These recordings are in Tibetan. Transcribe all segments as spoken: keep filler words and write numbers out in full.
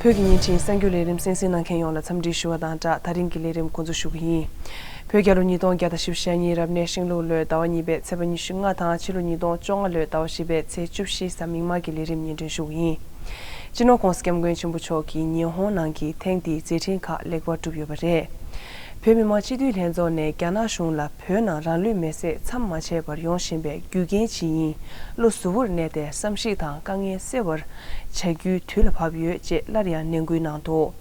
བོད་ཀྱི་བརྙན་འཕྲིན་གསར་འགྱུར་ལས་རིམ་གསན་གཟིགས་གནང་མཁན་ཡོངས་ལ་འཚམས་འདྲི་ཞུ་བ་དང་སྦྲགས། ད་རིང་གི་ལས་རིམ་འགོ་འཛུགས་ཞུ་གི་ཡིན། བོད་རྒྱལ་ལོ་ཉིས་སྟོང་བརྒྱ་དང་བཞི་བཅུ་ཞེ་གཉིས་རབ་གནས་ཤིང་ལུག་ལོའི་ཟླ་བ་གཉིས་པའི་ཚེས་པ་ཉི་ཤུ་ལྔ་དང་ཕྱི་ལོ་ཉིས་སྟོང་བཅོ་ལྔ་ལོའི་ཟླ་བ་བཞི་པའི་ཚེས་བཅུ་བཞི་གཟའ་མིག་དམར་གྱི་ལས་རིམ་སྙན་སྒྲོན་ཞུ་གི་ཡིན། སྤྱི་ནོར་༧གོང་ས་༧སྐྱབས་མགོན་ཆེན་པོ་མཆོག་གིས་ཉི་ཧོང་ནང་གི་ཐེངས་འདིའི་མཛད་འཕྲིན་ཁག་ལེགས་པར་གྲུབ་ཡོད་པ་རེད། བོད་མི་མང་སྤྱི་འཐུས་ལྷན་ཚོགས་ནས་རྒྱ་ནག་གཞུང་ལ་བོད་ནང་རང་ལུས་མེར་སྲེག་མཚམས་མ་ཆད་པར་ཡོང་བཞིན་པའི་རྒྱུ་རྐྱེན་ཇི་ཡིན་བློ་གཟུ་བོར་གནས་ཏེ་བསམ་གཞིག་དང་དཀའ་ངལ་སེལ་བར་བྱ་རྒྱུའི་དུས་ལ་བབ་ཡོད་ཅེས་སླར་ཡང་ནན་སྐུལ་གནང་འདུག་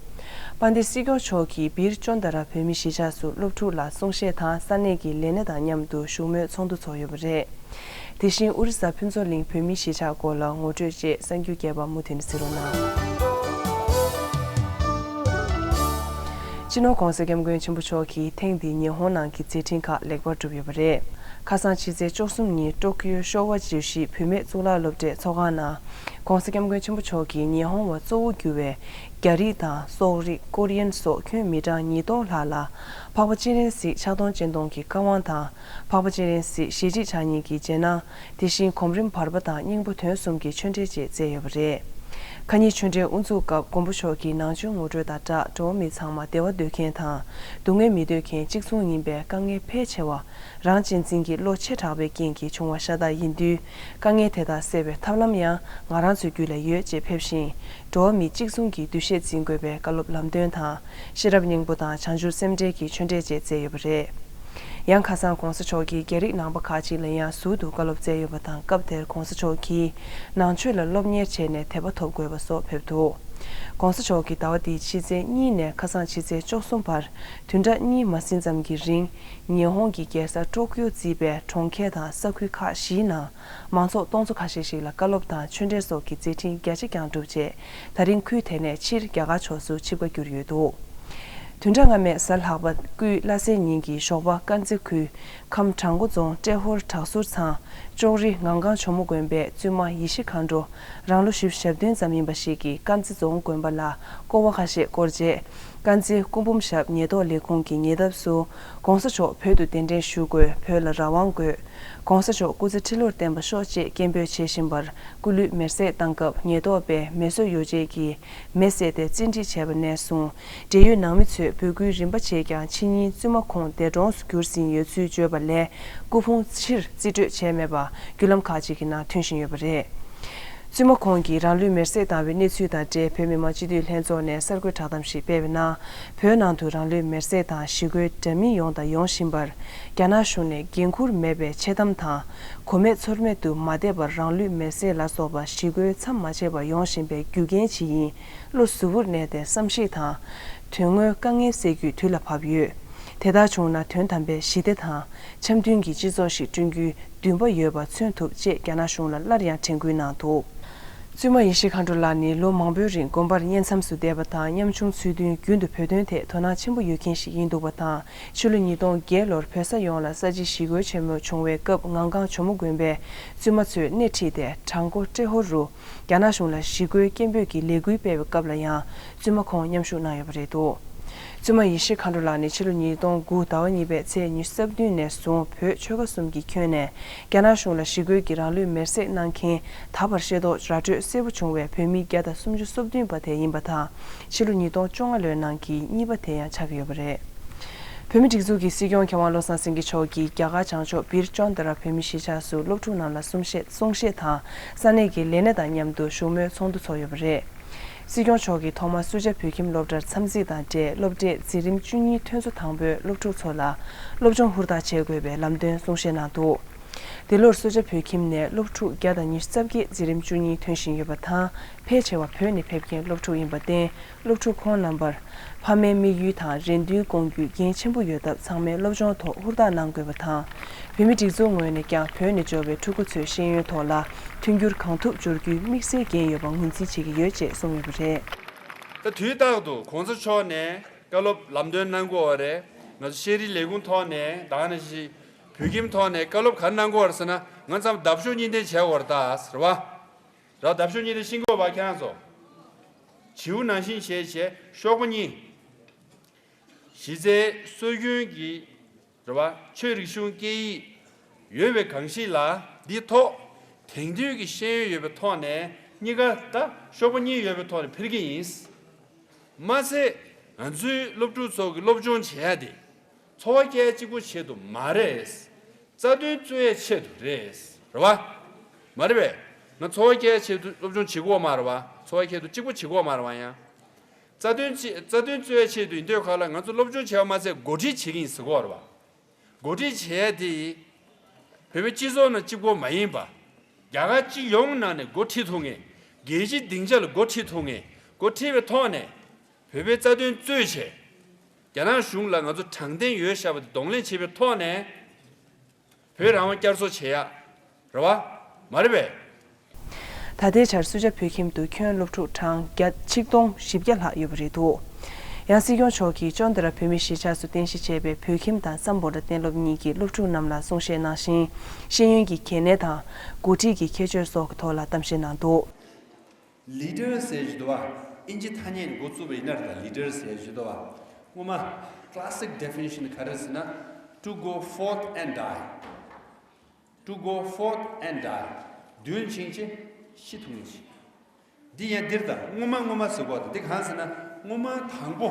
དཔལ་ལྡན་སྲིད་སྐྱོང་མཆོག་གིས་བིར་ཅོན་ཏ་ར་བོད་མིའི་གཞིས་ཆགས་སུ་སློབ་ཕྲུག་ལ་གསུང་བཤད་དང་ས་གནས་ཀྱི་ལས་སྣེ་དང་མཉམ་དུ་བཞུགས་མོལ་ཚོགས་འདུ་ཚོགས་ཡོད་པ་རེད། དེ་བཞིན་ཨོ་རི་ས་ཕུན་ཚོགས་གླིང་བོད་མིའི་གཞིས་ཆགས་སྐོར་ལ་ངོ་སྤྲོད་བཅས་གསར་འགྱུར་རྒྱས་པ་མུ་མཐུད་ནས་གཟིགས་རོགས་གནང་། སྤྱི་ནོར་༧གོང་ས་༧སྐྱབས་མགོན་ཆེན་པོ་མཆོག་གིས་ཐེངས་འདིའི་ཉི་ཧོང་ནང་གི་མཛད་འཕྲིན་ཁག་ལེགས་པར་གྲུབ་ཡོད་པ་རེད། ཁ་སང་ཕྱི་ཚེས་བཅུ་གསུམ་ཉིན་ཀྲོ་ཀིའོ་ཤོ་བ་བརྗོད་གཞིས་བུད་མེད་གཙུག་ལག་སློབ་གྲྭའི་ཚོགས་ཁང་ནང་༧གོང་ས་༧སྐྱབས་མགོན་ཆེན་པོ་མཆོག་གིས་ཉི་ཧོང་བ་གཙོ་བོ་གྱུར་བའི་རྒྱ་རིགས་དང་སོག་རིགས་ཀོ་རི་ཡན་སོགས་ཁྱོན་མི་གྲངས་ཉིས་སྟོང་ལྷག་ལ་འཕགས་པ་སྤྱན་རས་གཟིགས་ཕྱག་སྟོང་སྤྱན་སྟོང་གི་བཀའ་དབང་དང་། འཕགས་པ་སྤྱན་རས་གཟིགས་ཞལ་གཅིག་ཕྱག་གཉིས་ཀྱི་རྗེས་གནང་། དེ་བཞིན་གོམ་རིམ་བར་པ་དང་སྙིང་པོ་དོན་གསུམ་གྱི་ཆོས་འབྲེལ་བཅས་བསྩལ་ཡོད་པ་རེད། ཁ་ཉིན་ཆོས་འབྲེལ་དབུ་འཛུགས་སྐབས་མགོན་པོ་མཆོག་གིས་ནང་ཆོས་ངོ་སྤྲོད་དང་སྦྲགས་འགྲོ་བ་མི་ཚང་མ་བདེ་བ་འདོད་མཁན་དང་སྡུག་བསྔལ་མི་འདོད་མཁན་གཅིག་མཚུངས་ཡིན་པས་དཀའ་ངལ་ཕལ་ཆེ་བ་རང་གཅེས་འཛིན་གྱི་བློ་ཆེ་དྲགས་པའི་རྐྱེན་གྱིས་བྱུང་བ་ཤ་སྟག་ཡིན་དུས། དཀའ་ངལ་དེ་དག་སེལ་བའི་ཐབས་ལམ་ཡང་ང་རང་ཚོའི་རྒྱུད་ལ་ཡོད་ཅེས་ཕེབས་ཤིང་། འགྲོ་བ་མི་གཅིག་མཚུངས་ཀྱི་འདུ་ཤེས་འཛིན་དགོས་པའི་བཀའ་སློབ་ལམ་སྟོན་དང་། ཤེས་རབ་སྙིང་པོ་དང་བྱང་ཆུབ་སེམས་འགྲེལ་གྱི་ཆོས་འབྲེལ་བཅས་བསྩལ་ཡོད་པ་རེད། ཡང་ཁ་སང་༧གོང་ས་མཆོག་གིས་རྒྱ་རིགས་ནང་པ་ཁག་ཅིག་ལ་ཡང་ཟུར་དུ་བཀའ་སློབ་བསྩལ་ཡོད་པ་དང་། སྐབས་དེར་༧གོང་ས་མཆོག་གིས་ནང་ཆོས་ལ་སློབ་གཉེར་བྱས་ནས་དད་པ་ཐོབ་དགོས་པ་སོགས་ཕེབས་འདུག ༧གོང་ས་མཆོག་གིས་ཟླ་བ་འདིའི་ཕྱི་ཚེས་གཉིས་ནས་ཁ་སང་ཕྱི་ཚེས་བཅུ་གསུམ་བར་བདུན་ཕྲག་གཉིས་མ་ཟིན་ཙམ་གྱི་རིང་ཉི་ཧོང་གི་རྒྱལ་ས་ཀྲོ་ཀིའོ་གཙོས་པའི་གྲོང་ཁྱེར་དང་ས་ཁུལ་ཁག་བཞིའི་ནང་མང་ཚོགས་སྟོང་ཚོ་ཁ་ཤས་ཤིག་ལ་བཀའ་སློབ་དང་ཆོས་འབྲེལ་སོགས་ཀྱི་མཛད་འཕྲིན་བརྒྱ་ཆ་བརྒྱ་གྲུབ་རྗེས། ད་རིང་ཁུལ་དེ་ནས་ཕྱིར་རྒྱ་གར་ཕྱོགས་སུ་ཆིབས་ཁ་བསྒྱུར་ཡོད་འདུག་བདུན་ཕྲག་སྔ་མའི་གཟའ་ལྷག་པ་སྐུའི་བླ་གཟའི་ཉིན་གྱི་ཞོགས་པ་དཀར་མཛེས་ཁུལ་ཁམས་བྲག་འགོ་རྫོང་ཏྲེ་ཧོར་བྲག་ཟུར་ཚང་ཅོག་རི་ངང་གང་ཇོ་མོ་དགོན་པའི་བཙུན་མ་ཡེ་ཤེས་མཁའ་འགྲོ་རང་ལོ་བཞི་བཅུ་ཞེ་བདུན་ཙམ་ཡིན་པ་ཞིག་གིས་དཀར་མཛེས་རྫོང་དགོན་པ་ལ་སྐོར་བ་ཁ་ཤས་བསྐོར་རྗེས། དཀར་མཛེས་སྐུ་འབུམ་ཞབས་ཉེན་རྟོག་ལས་ཁུངས་ཀྱི་ཉེ་འདབས་སུ་༧གོང་ས་མཆོག་བོད་དུ་གདན་འདྲེན་ཞུ་དགོས། བོད་ལ་རང་དབང་དགོས། ༧གོང་ས་མཆོག་སྐུ་ཚེ་ཁྲི་ལོར་བརྟན་པར་ཤོག་ཅེས་སྐད་འབོད་བྱེད་བཞིན་པར་སྐུ་ལུས་མེར་སྲེག་བཏང་སྐབས་ཉེན་རྟོག་པས་མེ་གསོད་ཡོ་བྱད་ཀྱིས་མེ་བསད་དེ་བཙན་ཁྲིད་བྱས་པ་ནས་བཟུང་འབྲེལ་ཡོད་ནང་མི་ཚོས་འབོད་སྐུལ་རིམ་པ་བྱས་ཀྱང་ཕྱི་ཉིན་བཙུན་མ་ཁོང་འདས་གྲོངས་སུ་གྱུར་ཟིན་ཡོད་ཚུལ་བརྗོད་པ་ལས་སྐུ་ཕུང་ཕྱིར་རྩིས་སྤྲོད་བྱས་མེད་པ་བརྒྱུད་ལམ་ཁག་ཅིག་གི་ནང་ཐོན་བཞིན་ཡོད་པ་རེད། བཙུན་མ་ཁོང་གིས་རང་ལུས་མེར་སྲེག་བཏང་བའི་གནས་ཚུལ་དང་འབྲེལ་བོད་མི་མང་སྤྱི་འཐུས་ལྷན་ཚོགས་ནས་གསར་འགོད་བསྒྲགས་གཏམ་ཞིག་སྤེལ་བའི་ནང་། བོད་ནང་དུ་རང་ལུས་མེར་སྲེག་དང་ཞི་རྒོལ་འདྲ་མིན་ཡོང་དང་ཡོང་བཞིན་པར་རྒྱ་ནག་གཞུང་ནས་འགན་འཁུར་མེད་པའི་འཆལ་གཏམ་དང་། གོ་མེད་ཚོར་མེད་དུ་མ་བསྡད་པར་རང་ལུས་མེར་སྲེག་ལ་སོགས་པ་ཞི་རྒོལ་མཚམས་མ་ཆད་པར་ཡོང་བཞིན་པའི་རྒྱུ་རྐྱེན་ཇི་ཡིན་བློ་གཟུ་བོར་གནས་ཏེ་བསམ་གཞིག་དང་། དོན་དངོས་དཀའ་ངལ་སེལ་རྒྱུའི་དུས་ལ་བབ་ཡོད། དེ་ལྟར་བྱུང་ན་དོན་དམ་པའི་ཞི་བདེ་དང་འཆམ་མཐུན་གྱི་སྤྱི་ཚོགས་ཤིག་བསྐྲུན་རྒྱུའི་འདུན་པ་ཡོད་པ་མཚོན་ཐུབ་ཅེས་རྒྱ་ནག་གཞུང་ལ་སླར་ཡང་དྲན་སྐུལ་གནང་འདུག་བཙུན་མ་ཡེ་ཤེས་མཁའ་འགྲོ་ལགས་ནི་ལོ་མང་པོའི་རིང་དགོན་པར་གཉེན་མཚམས་སུ་བསྡད་པ་དང་ཉམ་ཆུང་ཚུལ་མཐུན་རྒྱུན་དུ་བོད་དོན་ཐད་དོ་སྣང་ཆེན་པོ་ཡོད་མཁན་ཞིག་ཡིན་འདུག་པ་དང་། ཕྱི་ལོ་ཉིས་སྟོང་བརྒྱད་ལོར་བོད་ས་ཡོངས་ལ་ས་བྱི་ཞི་རྒོལ་ཆེན་མོ་བྱུང་བའི་སྐབས་ངང་གང་ཇོ་མོ་དགོན་པའི་བཙུན་མ་ཚོས་སྣེ་ཁྲིད་དེ་བྲག་མགོ་ཏྲེ་ཧོར་རུ་རྒྱ་ནག་གཞུང་ལ་ཞི་རྒོལ་སྐད་འབོད་ཀྱི་ལས་འགུལ་སྤེལ་བའི་སྐབས་ལ་ཡང་བཙུན་མ་ཁོང་མཉམ་ཞུགས་གནང་ཡོད་པ་རེད་འདུག་བཙུན་མ་ཡེ་ཤེས་མཁའ་འགྲོ་ལགས་ནི་ཕྱི་ལོ་ཉིས་སྟོང་དགུ་ཟླ་བ་གཉིས་པའི་ཚེས་ཉི་ཤུ་རྩ་བདུན་ནས་བཟུང་བོད་ཆོལ་ཁ་གསུམ་གྱིས་ཁྱོན་ནས་རྒྱ་ནག་གཞུང་ལ་ཞི་རྒོལ་གྱི་རང་ལུས་མེར་སྲེག་གནང་མཁན་ད་བར་ཤེས་རྟོགས་ར་སྤྲོད་གསལ་པོ་བྱུང་བའི་བོད་མི་བརྒྱ་དང་སུམ་ཅུ་སོ་བདུན་པ་དེ་ཡིན་པ་དང་། ཕྱི་ལོ་ཉིས་སྟོང་བཅོ་ལྔ་ལོའི་ནང་གི་གཉིས་པ་དེ་ཡང་ཆགས་ཀྱི་ཡོད་པ་རེད། བོད་མི་སྒྲིག་འཛུགས་ཀྱི་སྲིད་སྐྱོང་མཁས་དབང་བློ་བཟང་སེང་གེ་མཆོག་གིས་རྒྱ་གར་བྱང་ཕྱོགས་བིར་ཅོན་ཏ་ར་བོད་མི་གཞིས་ཆགས་སུ་སློབ་ཕྲུག་རྣམས་ལ་གསུང་བཤད་གསུང་བཤད་དང་ས་གནས་ཀྱི་ལས་སྣེ་དང་མཉམ་དུ་བཞུགས་མོལ་ཚོགས་འདུ་ཚོགས་ཡོད་པ་རེད། སྲིད་སྐྱོང་མཆོག་གིས་ཐོག་མར་སུ་ཇཱ་བོད་ཁྱིམ་སློབ་གྲྭར་འཚམས་གཟིགས་དང་འབྲེལ་སློབ་གྲྭའི་འཛིན་རིམ་བཅུ་གཉིས་ཐོན་ཚོ་དང་པོའི་སློབ་ཕྲུག་ཚོ་ལ་སློབ་སྦྱོང་ཧུར་ཐག་བྱེད་དགོས་པའི་ལམ་སྟོན་གསུང་བཤད་གནང་འདུག་འདི་ལོར་སུ་ཇཱ་བོད་ཁྱིམ་ནས་སློབ་ཕྲུག་བརྒྱ་དང་ཉི་ཤུ་རྩ་བརྒྱད་འཛིན་རིམ་བཅུ་གཉིས་ཐོན་བཞིན་ཡོད་པ་དང་། ཕལ་ཆེ་བ་བོད་ནས་ཕེབས་མཁན་སློབ་ཕྲུག་ཡིན་པར་བརྟེན། སློབ་ཕྲུག་ཁོང་རྣམ་པར་ཕ་མའི་དམིགས་ཡུལ་དང་རེ་འདུན་སྐོང་རྒྱུའི་འགན་ཆེན་པོ་ཡོད་སྟབས། ཚང་མས་སློབ་སྦྱོང་ཐོག་ཧུར་ཐག་གནང་དགོས་པ་དང་། བོད་མི་སྒྲིག་འཛུགས་ངོས་ནས་ཀྱང་བོད་ནས་འབྱོར་བའི་ཕྲུ་གུ་ཚོའི་ཤེས་ཡོན་ཐོག་ལ་མཐུན་འགྱུར་གང་ཐུབ་སྦྱོར་རྒྱུའི་དམིགས་བསལ་འགན་ཡོད་པ་ངོས་འཛིན་བྱེད་ཀྱི་ཡོད་ཅེས་གསུངས་ཡོད་པ་རེད། ད་དུས་རྟག་ཏུ་གོང་ས་མཆོག་ནས་བཀའ་སློབ་ལམ་སྟོན་གནང་དགོས་པ་རེད། ང་ཚོ་ཤེས་རིག་ལས་ཁུངས་ཐོག་ནས་ད་ག་ནང་བཞིན་བོད་ཁྱིམ་ཐོག་ནས་བཀའ་སློབ་ག་རེ་གནང་དགོས་པ་རེད་ཟེར་ན། ང་ཚང་མ་འདབ་གཤོག་གཉིས་ལྡན་བྱས་པ་རེད་ད། རེད་བ། ར་འདབ་གཤོག་གཉིས་ལྡན་ཤེས་ཀྱི་ཡོད་པ་ཁྱེད་རང་ཚོ། བྱིའུ་ནང་བཞིན་བྱས་བྱས་གཤོག་པ་གཉིས། གཞི་རྩའི་སྲོལ་རྒྱུན་གྱི་རེད་བ། ཆོས་རིག་གཞུང་སྐད་ཡིག་ཡོད་པའི་གང་ཞིག་ལ་འདི་ཐོག་དེང་དུས་ཀྱི་ཤེས་ཡོན་ཡོད་པའི་ཐོག་ནས་གཉིས་ཀ་ད་གཤོག་པ་གཉིས་ཡོད་པའི་ཐོག་ནས་འཕེལ་གྱི་ཡིན། མ་ཚད། ང་ཚོའི་སློབ་ཕྲུག་ཚོ་གི་སློབ་སྦྱོང་བྱེད་ཡ་དེ་འཚོ་བ་སྐྱེལ་གཅིག་པོ་ཆེད་དུ་མ་རེད། རྩ་དོན་རྩོད་ཡའི་ཆེད་དུ་རེད། རེད་བ། མ་རེད་པས། ང་འཚོ་བ་སྐྱེལ་ཡ་ཆེད་དུ་སློབ་སྦྱོང་བྱེད་དགོས་མ་རེད་བ། འཚོ་བ་སྐྱེལ་དུ་གཅིག་པོ་བྱེད་དགོས་མ་རེད་བ་ཡང་། རྩ་དོན་ཆེ་རྩ་དོན་རྩོད་ཡའི་ཆེད་དུ་ཡིན་དུས་ག་ལ་ང་ཚོ་སློབ་སྦྱོང་བྱེད་པ་མ་ཚད་འགོ་ཁྲིད་བྱེད་ཀྱི་ཡིན་ཟེར་གོ་རེད་བ། འགོ་ཁྲིད་བྱེད་ཡ་དེ། བོད་པའི་སྤྱི་ཚོགས་ནང་གཅིག་པོ་མ་ཡིན་པ། རྒྱ་གར་སྤྱི་ཡོངས་ནང་ནས་འགོ་ཁྲིད་ཐུབ་མཁན། རྒྱལ་སྤྱིའི་སྡིངས་ཆ་ལ་འགོ་ཁྲིད་ཐུབ་མཁན། འགོ་ཁྲིད་པའི་ཐོག་ནས། བོད་པའི་རྩ་དོན་རྩོད་བྱས། རྒྱ་ནག་གཞུང་ལ་ང་ཚོ་དྲང་བདེན་ཡོད་བཞག་པ་དེ་གདོང་ལེན་བྱེད་པའི་ཐོག་ནས། བོད་རང་དབང་བསྐྱར་གསོ་བྱེད་ཡ། རེད་བ། མ་རེད་པས། ད་ལྟའི་ཆར་སུ་ཇཱ་བོད་ཁྱིམ་དུ་ཁྱོན་སློབ་ཕྲུག་གྲངས་བརྒྱ་ཆིག་སྟོང་བཞི་བརྒྱ་ལྷག་ཡོད་པ་རེད་འདུག་ཡང་སྲིད་སྐྱོང་མཆོག་གིས་ཅོན་ཏ་ར་བོད་མིའི་གཞིས་ཆགས་སུ་རྟེན་གཞི་བྱས་པའི་བོད་ཁྱིམ་དང་སམ་བྷོ་ཊ་གཏན་སློབ་གཉིས་ཀྱི་སློབ་ཕྲུག་རྣམས་ལ་གསུང་བཤད་གནང་ཞིང་། ཤེས་ཡོན་གྱི་གལ་གནད་དང་། འགོ་ཁྲིད་ཀྱི་ཁྱད་ཆོས་སོགས་ཀྱི་ཐོག་ལ་གཏམ་བཤད་གནང་འདུག་ལི་ཌར་ཟེར་གྱི་འདུག་བ། ཨིན་ཇི་ཐ་སྙད་ནས་འགོ་བཙུགས་པ་ཡིན་ན་རེད་ད། ལི་ཌར་ཟེར་གྱི་འདུག་བ། སྔོན་མ་classic definition་ག་རེ་ཟེར་ན། To go forth and die. To go forth and die. མདུན་ཕྱིན་ཆད་ཤི་ཐུབ་ངེས་ཤིག་འདི་ཡང་འདིར་དང་སྔོན་མ་སྔོན་མ་ཟེར་གོ་དང་འདི་གང་ཟེར་ན་སྔོན་མ་དང་པོ།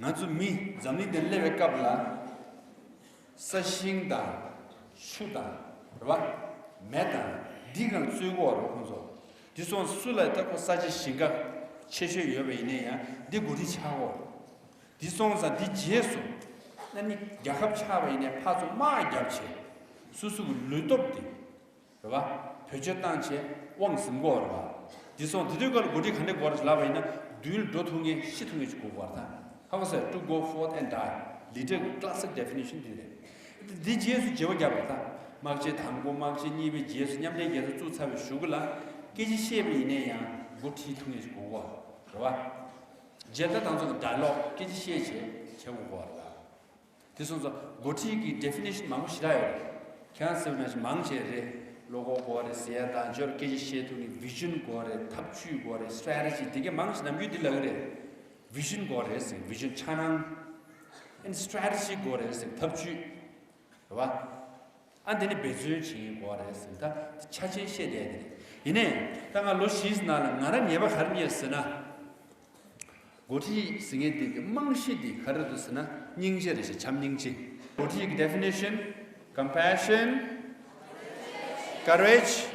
ང་ཚོ་མི་འཛམ་གླིང་འདིར་སླེབས་པའི་སྐབས་ལ། ས་ཞིང་དང་། ཆུ་དང་། རེད་བ། མེ་དང་། འདི་གང་བཙོས་གོ་རེད་ཁོང་ཚོ། འདི་སོང་སུ་ལ་ད་ཁོ་ས་ཆ་ཞིང་ཁ་ཆེ་ཤོས་ཡོད་པ་ཡིན་ན་ཡང་འདི་འགོ་ཁྲིད་ཆགས་གོ་འདི་སོང་ཙང་འདི་རྗེས་སུ། ཨ་ནི་རྒྱལ་ཁབ་ཆགས་པ་ཡིན་ནའི་ཕར་ཚུར་དམག་རྒྱབ་བྱས། སོ་སོ་གི་ལུས་སྟོབས་འདི། རེད་བ། བེད་སྤྱོད་བཏང་བྱས་དབང་ཟིན་གོ་རེད་བ། འདི་སོང་དེ་དུས་སྐབས་ལ་འགོ་ཁྲིད་ག་འདྲ་དགོས་རེད་ལབ་པ་ཡིན་ན་མདུན་ལ་འགྲོ་ཐུབ་མཁན་ཤི་ཐུབ་མཁན་ཞིག་དགོས་གོ་རེད་ད། ཧ་གོ་སོང་། To go forth and die. ལི་ཌར་གི་classic definition་འདི་རེད། འདི་རྗེས་སུ་བརྗེ་པོ་བརྒྱབ་པ་རེད་ད། དམག་ཆེན་དང་པོ་དམག་ཆེན་གཉིས་པའི་རྗེས་སུ་མཉམ་འབྲེལ་རྒྱལ་ཚོགས་བཙུགས་ཚར་བའི་གཞུག་གུ་ལ་སྐད་ཆ་བཤད་པ་ཡིན་ན་ཡང་འགོ་ཁྲིད་ཐུབ་མཁན་ཞིག་དགོས་གོ་རེད་བ། རྗེས་ད་དང་ཚོ་གི་dialogue་སྐད་ཆ་བཤད་བྱས་བྱེད་དགོས་གོ་རེད་ད། དེ་སོང་ཙང་འགོ་ཁྲིད་ཀྱི་definition་མང་པོ་ཞེ་དྲག་ཡོད་རེད། ཁྱེད་རང་ཟེར་བ་ནང་བཞིན་མང་ཆེ་རེད། བློ་ཁོག་དགོས་རེད། ཟེར་ཡ་དང་འབྱོར་སྐད་ཆ་བཤད་ཐུབ་ནི་vision་དགོས་རེད། ཐབས་ཇུས་དགོས་རེད། strategy་དེ་གའི་མང་ཆེ་ནམ་རྒྱུན་འདི་ལབ་ཀྱི་རེད། vision་དགོས་རེད་ཟེར། vision་འཆར་སྣང་། and strategy་དགོས་རེད་ཟེར། ཐབས་ཇུས། རེད་བ། ཨ་འདི་ནི་འབད་བརྩོན་བྱེད་ཀྱི་དགོས་རེད་ཟེར། ད་ཆ་ཆེན་བཤད་བསྡད་དེ་རེད། ཡིན་ནའི་ད་ང་ལོ་བཞིའི་ནང་ལ་ང་རང་ངེས་པ་ག་རེ་རྙེད་ཟེར་ན། འགོ་ཁྲིད་ཟེར་མཁན་དེ་གི་རྨང་གཞི་དེ་ག་རེ་འདུག་ཟེར་ན་སྙིང་རྗེ་རེད་ཤག་བྱམས་སྙིང་རྗེ། འགོ་ཁྲིད་ཀྱི་definition compassion, courage,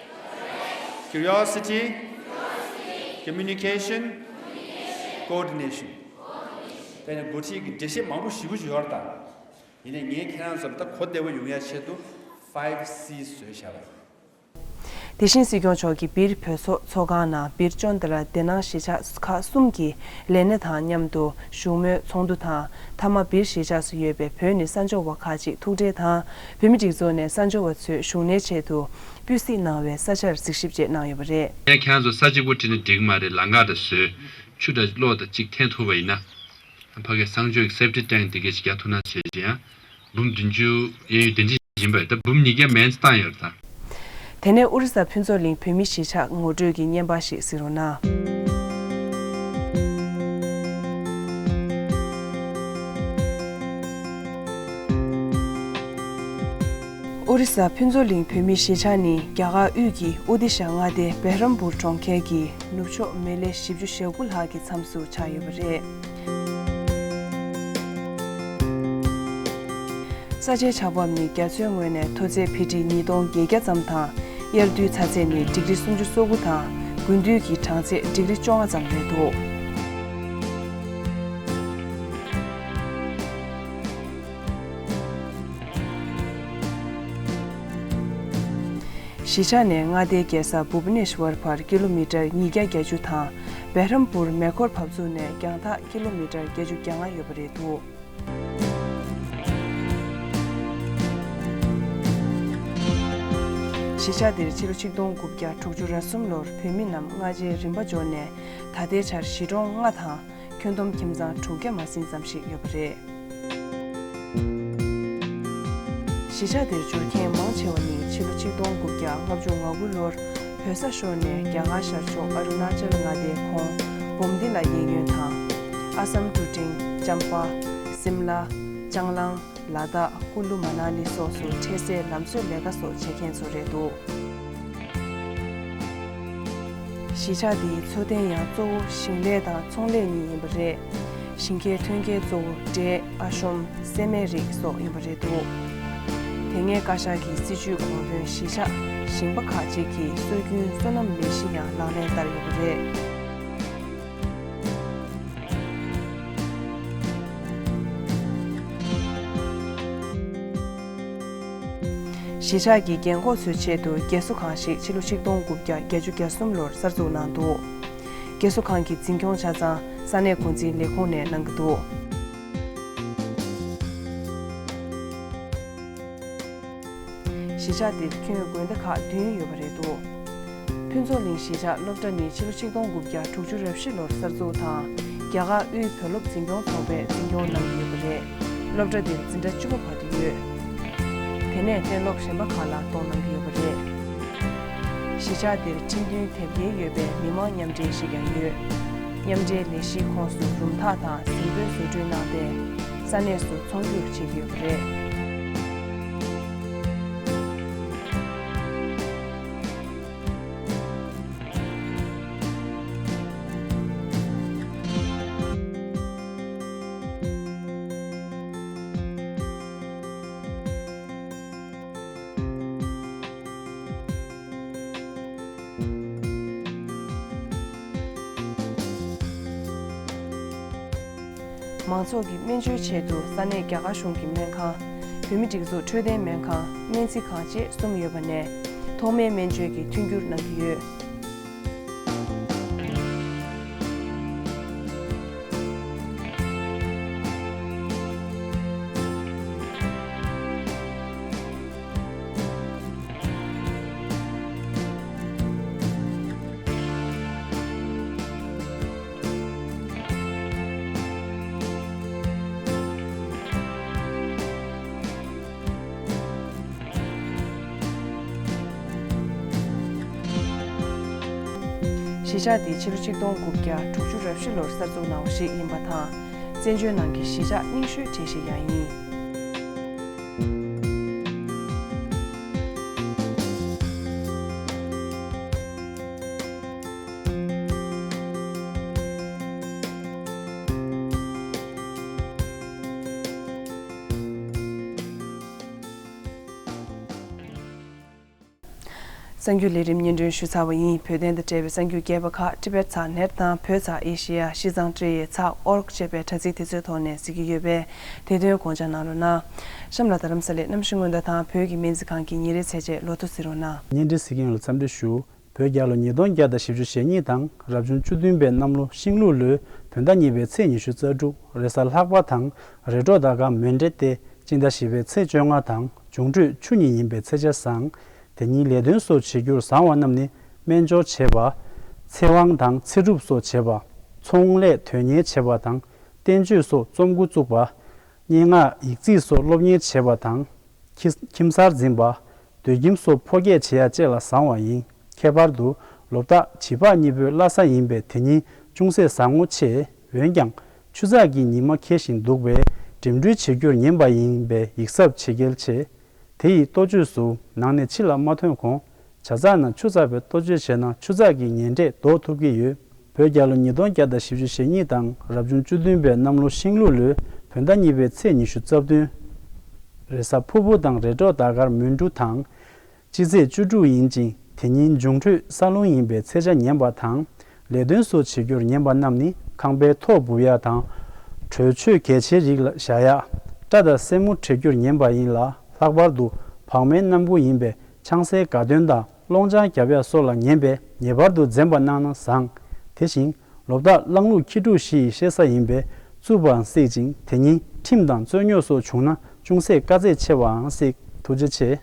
curiosity, communication, coordination. དེ་ནི་འགོ་ཁྲིད་ཀྱི་འགྲེལ་བཤད་མང་པོ་ཞེ་པོ་ཅིག་ཡོད་རེད་ད། ཡིན་ནའི་ངས་ཁྱེད་རང་ཚོར་ད་གོ་བདེ་པོ་ཡོང་ཡ་ཆེད་དུ་five C's་བཟོས་བཞག་པ་རེད། དེ་བཞིན་སྲིད་སྐྱོང་མཆོག་གིས་སྦིར་བོད་ཚོགས་ཚོགས་ཁང་ནང་སྦིར་ཅོན་ཏ་ར་བདེ་སྣང་གཞིས་ཆགས་ཁག་གསུམ་གྱི་ལས་སྣེ་དང་མཉམ་དུ་བཞུགས་མོལ་ཚོགས་འདུ་དང་། མཐའ་མ་སྦིར་གཞིས་ཆགས་སུ་ཡོད་པའི་བོད་ནས་གསར་འབྱོར་བ་ཁག་ཅིག་ཐུག་འཕྲད་དང་། བོད་མི་སྒྲིག་འཛུགས་ནས་གསར་འབྱོར་བ་ཚོའི་བཞུགས་གནས་ཆེད་དུ་སྤུས་གཟིགས་གནང་བའི་ས་ཆར་གཟིགས་ཞིབ་བཅས་གནང་ཡོད་པ་རེད། ཡང་ཁྱེད་རང་ཚོ་ས་གཅིག་པོ་བྲིས་ན་འགྲིག་གི་མ་རེད། ལམ་ཁ་འདྲ་བཟོས། ཆུ་འདྲ་གློག་དང་གཅིག་འཐེན་ཐུབ་པ་ཡིན་ན། ཕ་གིའི་གསང་སྤྱོད་ཀྱི་safety tank་དེ་གས་ཅིག་རྒྱག་ཐུབ་ན་བྱས་ཅིག་ཡང་། འབུམ་བདུན་ཅུ་གཡས་གཡོན་དེ་འདྲ་ཡིན་པས་ད་འབུམ་ཉིས་བརྒྱ་མན་ཙམ་བཏང་ཡོད་རེད་ད། དེ་ནས་ཨོ་རི་ས་ཕུན་ཚོགས་གླིང་བོད་མི་གཞིས་ཆགས་ངོ་སྤྲོད་ཀྱི་བརྙན་པར་ཞིག་གཟིགས་རོགས་གནང་། ཨོ་རི་ས་ཕུན་ཚོགས་གླིང་བོད་མི་གཞིས་ཆགས་ནི་རྒྱ་གར་དབུས་ཀྱི་ཨོ་ཏི་ཤ་མངའ་སྡེ་བེ་ཧྲམ་པུར་གྲོང་ཁྱེར་གྱི་ནུབ་ཕྱོགས་མེ་ལེ་བཞི་བཅུ་ཞེ་དགུ་ལྷག་གི་མཚམས་སུ་ཆགས་ཡོད་པ་རེད། ས་ཆའི་ཆར་བབ་ནི་རྒྱ་མཚོའི་ངོས་ནས་མཐོ་ཚད་བྷི་ཊི་ཉིས་སྟོང་བརྒྱད་བརྒྱ་ཙམ་དང་། དབྱར་དུས་ཚ་ཚད་ནི་ཌིག་རི་སུམ་ཅུ་སོ་དགུ་དང་། དགུན་དུས་ཀྱི་གྲང་ཚད་ཌིག་རི་བཅོ་ལྔ་ཙམ་རེད་འདུག་གཞིས་ཆགས་ནས་མངའ་སྡེའི་རྒྱལ་ས་བྷུ་བྷ་ནེ་ཤ་ཝར་བར་ཀི་ལོ་མི་ཊར་ཉིས་བརྒྱ་བརྒྱད་ཅུ་དང་། བེ་ཧྲམ་པུར་མེ་འཁོར་བབས་ཚུགས་ནས་རྒྱང་ཐག་ཀི་ལོ་མི་ཊར་བརྒྱད་ཅུ་གྱ་ལྔ་ཡོད་པ་རེད་འདུག་གཞིས་ཆགས་འདིར་ཕྱི་ལོ་ཆིག་སྟོང་དགུ་བརྒྱ་དྲུག་ཅུ་རེ་གསུམ་ལོར་བོད་མི་རྣམས་སྔ་རྗེས་རིམ་པ་འབྱོར་ནས་ད་ལྟའི་ཆར་གཞིས་གྲོང་ལྔ་དང་། ཁྱོན་བསྡོམས་ཁྱིམ་ཚང་དྲུག་བརྒྱ་མ་ཟིན་ཙམ་ཞིག་ཡོད་པ་རེད། གཞིས་ཆགས་འདིར་འབྱོར་མཁན་མང་ཆེ་བ་ནི་ཕྱི་ལོ་ཆིག་སྟོང་དགུ་བརྒྱ་ལྔ་བཅུ་ང་དགུ་ལོར་བོད་ས་ཤོར་ནས་རྒྱ་གར་ཤར་ཕྱོགས་ཨ་རུ་ན་ཅལ་མངའ་སྡེའི་ཁོངས་བོམ་སྡེ་ལ་གཡས་གཡོན་དང་། ཨ་སམ་ཀྲུ་ཀྲིང་། ཅམ་པ། སིམ་ལ། ལྕང་གླང་། ལ་དྭགས། ཀུ་ལུ་མ་ན་ལི་སོགས་སུ་འཕྲལ་སེལ་ལམ་བཟོའི་ལས་ཀ་སོགས་བྱེད་མཁན་ཚོ་རེད་འདུག་གཞིས་ཆགས་འདིའི་འཚོ་རྟེན་ཡང་གཙོ་བོ་ཞིང་ལས་དང་ཚོང་ལས་གཉིས་ཡིན་པ་རེད། ཞིང་ཁའི་ཐོན་སྐྱེད་གཙོ་བོ་འབྲས། ཨ་ཤོམ། སྲན་མའི་རིགས་སོགས་ཡིན་པ་རེད་འདུག་དེ་སྔའི་བཀའ་ཤག་གི་སྲིད་ཇུས་དགོངས་དོན་གཞིས་ཆགས་ཞིང་པ་ཁག་ཅིག་གིས་སྲོལ་རྒྱུན་སོ་ནམ་ལས་གཞི་ཡང་ལག་ལེན་བསྟར་ཡོད་པ་རེད། གཞིས་ཆགས་ཀྱི་རྒན་འཁོགས་ཚོའི་ཆེད་དུ་རྒས་གསོ་ཁང་ཞིག་ཕྱི་ལོ་ཆིག་སྟོང་དགུ་བརྒྱ་བརྒྱད་ཅུ་གྱ་གསུམ་ལོར་གསར་འཛུགས་གནང་འདུག་རྒས་གསོ་ཁང་གི་འཛིན་སྐྱོང་ཆ་ཚང་ས་གནས་འགོ་འཛིན་ལས་ཁུངས་ནས་གནང་གི་འདུག་གཞིས་ཆགས་འདིར་ཁྱོན་དགོན་སྡེ་ཁག་བདུན་ཡོད་པ་རེད་འདུག་ཕུན་ཚོགས་གླིང་གཞིས་ཆགས་སློབ་གྲྭ་ནི་ཕྱི་ལོ་ཆིག་སྟོང་དགུ་བརྒྱ་དྲུག་ཅུ་རེ་བཞི་ལོར་གསར་འཛུགས་དང་། རྒྱ་གར་དབུས་བོད་སློབ་འཛིན་སྐྱོང་ཚོགས་པས་འཛིན་སྐྱོང་གནང་གི་ཡོད་པ་རེད། སློབ་གྲྭ་འདིར་འཛིན་གྲྭ་བཅུ་པ་བར་དུ་ཡོད། དེ་ནས་གཏན་སློབ་གཞན་པ་ཁག་ལ་གཏོང་གནང་གི་ཡོད་པ་རེད། གཞིས་ཆགས་འདིར་ཁྲིམས་མཐུན་དེབ་སྐྱེལ་ཡོད་པའི་མི་མང་མཉམ་འབྲེལ་ཞིག་ཀྱང་ཡོད། མཉམ་འབྲེལ་ལས་གཞིའི་ཁོངས་སུ་རུམ་འཐག་དང་གཟིགས་འབུལ་བཟོ་སྐྲུན་གནང་སྟེ། ས་གནས་སུ་ཚོང་སྒྱུར་བྱེད་ཀྱི་ཡོད་པ་རེད། མང་ཚོགས་ཀྱི་སྨན་བཅོས་ཆེད་དུ་ས་གནས་རྒྱ་གར་གཞུང་གི་སྨན་ཁང་། བོད་མིའི་སྒྲིག་འཛུགས་འཕྲོད་བསྟེན་སྨན་ཁང་། སྨན་རྩིས་ཁང་བཅས་གསུམ་ཡོད་པ་ནས་ཐོག་མའི་སྨན་བཅོས་ཀྱི་མཐུན་འགྱུར་གནང་གི་ཡོད། གཞིས་ཆགས་འདི་ཕྱི་ལོ་ཆིག་སྟོང་དགུ་བརྒྱ་དྲུག་ཅུ་རེ་བཞི་ལོར་གསར་འཛུགས་གནང་བ་ཞིག་ཡིན་པ་དང་། བཙན་བྱོལ་ནང་གི་གཞིས་ཆགས་རྙིང་ཤོས་གྲས་ཤིག་ཡང་ཡིན། གསར་འགྱུར་ལས་རིམ་སྙན་སྒྲོན་ཞུས་ཚར་བ་ཡིན། བོད་དོན་དང་འབྲེལ་བའི་གསར་འགྱུར་རྒྱས་པ་ཁག་ཊི་བེཊ་ཚགས་ནེཊ་དང་བོད་ཚགས་ཨེ་ཤེ་ཡ་ཤིས་ཙང་ཏྲེ་ཡེ་ཚགས་ཨོར་ཅེས་པའི་དྲ་ཚིགས་དེ་ཚོའི་ཐོག་ནས་གཟིགས་ཀྱི་ཡོད་པས། དེ་དོན་དགོངས་འཇགས་གནང་རོགས་གནང་། གཤམ་ལ་རྡ་རམ་ས་ལའི་གནམ་གཤིས་སྔོན་བརྡ་དང་བོད་ཀྱི་སྨན་རྩིས་ཁང་གི་ཉིན་རེའི་ཚེས་ཆ་ལོ་ཐོ་གཟིགས་རོགས་གནང་། བརྙན་འཕྲིན་གཟིགས་མཁན་ལ་འཚམས་འདྲི་ཞུ། བོད་རྒྱལ་ལོ་ཉིས་སྟོང་བརྒྱ་དང་བཞི་བཅུ་ཞེ་གཉིས་དང་རབ་བྱུང་བཅུ་བདུན་པའི་གནམ་ལོ་ཤིང་ལུག་ལོའི་བོད་ཟླ་གཉིས་པའི་ཚེས་ཉི་ཤུ་རྩ་དྲུག་རེས་གཟའ་ལྷག་པ་དང་རེས་གྲོགས་ཟླ་སྐར་མོན་གྲེ་སྟེ་སྤྱི་ཟླ་བཞི་པའི་ཚེས་བཅོ་ལྔ་དང་འབྱུང་འཕྲོད་ཆུ་གཉིས་ཡིན་པའི་ཚེས་ཆ་བཟང་། དེ་ཉིན་ལས་དོན་སོགས་བྱེད་རྒྱུར་བཟང་བ་རྣམས་ནི་སྨན་སྦྱོར་བྱེད་པ། ཚེ་དབང་དང་ཚེ་སྒྲུབ་སོགས་བྱེད་པ། ཚོང་ལས་དོན་གཉེར་བྱེད་པ་དང་བསྟན་བཅོས་སོགས་རྩོམ་འགོ་བཙུགས་པ། སྙན་ངག་ཡིག་རྩིས་སོགས་སློབ་གཉེར་བྱེད་པ་དང་། ཁྱི་ཁྱིམ་གསར་འཛིན་པ། སྡོད་ཁྱིམ་སོགས་ཕོ་སྐྱེས་བྱེད་ཡ་བཅས་ལ་བཟང་བ་ཡིན། ཁྱད་པར་དུ་ལོ་རྟགས་བྱིས་པ་གཉིས་པོའི་བླ་གཟའ་ཡིན་པས་དེ་ཉིན་ཅུང་ཟད་བཟང་ངོ་ཆེ། འོན་ཀྱང་ཆུ་ཚགས་ཀྱི་ཉི་མ་ཁེལ་བཞིན་འདུག་པས་འགྲིམ་འགྲུལ་བྱེད་རྒྱུར་ཉན་པ་ཡིན་པས་ཡིད་གཟབ་བྱེད་གལ་ཆེ། དེ་ཡི་ལྟོ་བཅོས་སུ་ནང་ནས་ཕྱི་ལ་མ་ཐོན་གོང་ཇ་ཚགས་ནང་ཆུ་ཚགས་པའི་ལྟོ་བཅོས་བྱས་ན་ཆུ་ཚགས་ཀྱི་ངན་འབྲས་ལྡོག་ཐུབ་ཀྱི་ཡོད། བོད་རྒྱལ་ལོ་ཉིས་སྟོང་བརྒྱ་དང་བཞི་བཅུ་ཞེ་གཉིས་དང་རབ་བྱུང་བཅུ་བདུན་པའི་གནམ་ལོ་ཤིང་ལུག་ལོའི་བོད་ཟླ་གཉིས་པའི་ཚེས་ཉི་ཤུ་རྩ་བདུན། རེས་གཟའ་ཕུར་བུ་དང་རེས་གྲོགས་ཟླ་སྐར་མོན་གྲུ་དང་། སྤྱི་ཚེས་བཅུ་དྲུག་ཡིན་ཅིང་དེ་ཉིན་འབྱུང་འཕྲོད་ས་རླུང་ཡིན་པའི་ཚེས་ཆ་ཉན་པ་དང་། ལས་དོན་སོགས་བྱེད་རྒྱུར་ཉན་པ་རྣམས་ནི་ཁང་པའི་ཐོག་སྦུབ་ཡ་དང་། གྲོས་ཆོད་གལ་ཆེའི་རིགས་ལ་བཞག་ཡ། སྐྲ་དང་སེན་མོ་བྲེག་རྒྱུར་ཉན་པ་ཡིན་ལ་ལྷག་པར་དུ་བག་མའི་སྣམ་བུ་ཡིན་པས་ཆང་སའི་དགའ་སྟོན་དང་སློང་ཆང་རྒྱབ་ཡ་སོགས་ལ་ཉན་པས་ངེས་པར་དུ་འཛེམ་པ་གནང་ན་བཟང་། དེ་བཞིན་ལོ་རྟགས་གླང་ལུག་ཁྱི་ཕྲུག་བཞི་ཡི་བཤད་ས་ཡིན་པས་རྩུབ་པའང་སྲིད་ཅིང་དེ་ཉིན་ཁྲིམས་དང་རྩོད་རྙོག་སོགས་བྱུང་ན་ཅུང་ཟད་དཀའ་ཚེགས་ཆེ་བའང་སྲིད། ཐུགས་རྗེ་ཆེ།